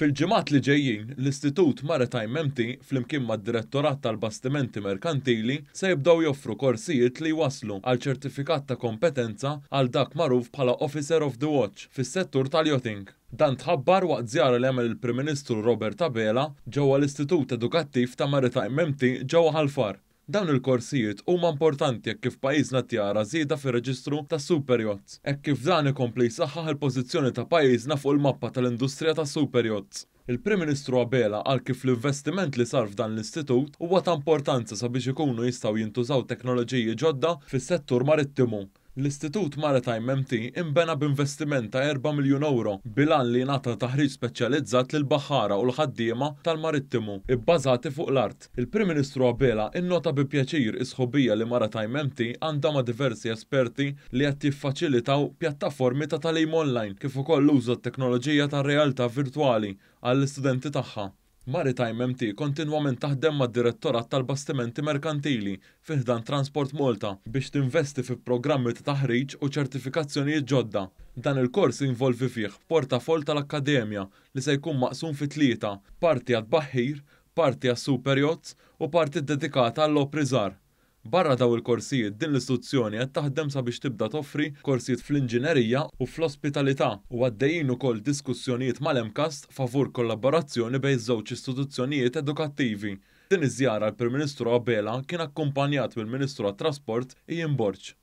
Fil-ġimgħat li ġejjin, l-Istitut Maritime MT flimkien mad-Direttorat tal-Bastimenti Merkantili se jibdew joffru korsijiet li jwasslu għal ċertifikat ta' kompetenza għal dak magħruf bħala Officer of the Watch fis-settur tal-yachting. Dan tħabbar waqt żjara li għamel il-Prim Ministru Robert Abela ġewwa l-Istitut Edukattiv ta' Maritime MT ġewwa Ħal Far. Dawn il-korsijiet huma importanti hekk kif pajjiżna qed jara żieda fir-reġistru tas-superyachts, hekk kif dan ikompli jsaħħaħ il-pożizzjoni ta' pajjiżna fuq il-mappa tal-industrija tas-superyachts. Il-Prim Ministru Abela qal kif l-investiment li sar f'dan l-istitut huwa ta' importanza sabiex ikunu jistgħu jintużaw teknoloġiji ġodda fis-settur marittimu. L-Istitut Maritime MT inbena b'investiment ta' erba' miljun ewro bil-għan li jingħata taħriġ speċjalizzat lill-baħħara u l-ħaddiema tal-marittimu bbażati fuq l-art. Il-Prim Ministru Abela innota bi pjaċir is-sħubija li Maritime MT għandha ma' diversi esperti li qed jiffaċilitaw pjattaformi ta' tagħlim online kif ukoll l-użu tat-teknoloġija tar-realtà virtwali għall-istudenti tagħha. Maritime MT kontinwament taħdem mad-Direttorat tal-Bastimenti Merkantili fi ħdan Transport Malta biex tinvesti fi programmi ta' taħriġ u ċertifikazzjonijiet ġodda. Dan il-kors jinvolvi fih portafoll tal-akkademja li se jkun maqsum fi tlieta, parti għat-tbaħħir, parti għas-superyachts u parti ddedikata għall-opri żgħar. Barra dawn il-korsijiet, din l-istituzzjoni qed taħdem sabiex tibda toffri korsijiet fl-inġinerija u fl-ospitalità u għaddejjin ukoll diskussjonijiet mal-MCAST favur kollaborazzjoni bejn iż-żewġ istituzzjonijiet edukattivi. F'din iż-żjara l-Prim Ministru Abela kien akkumpanjat mill-Ministru għat-Trasport Ian Borg.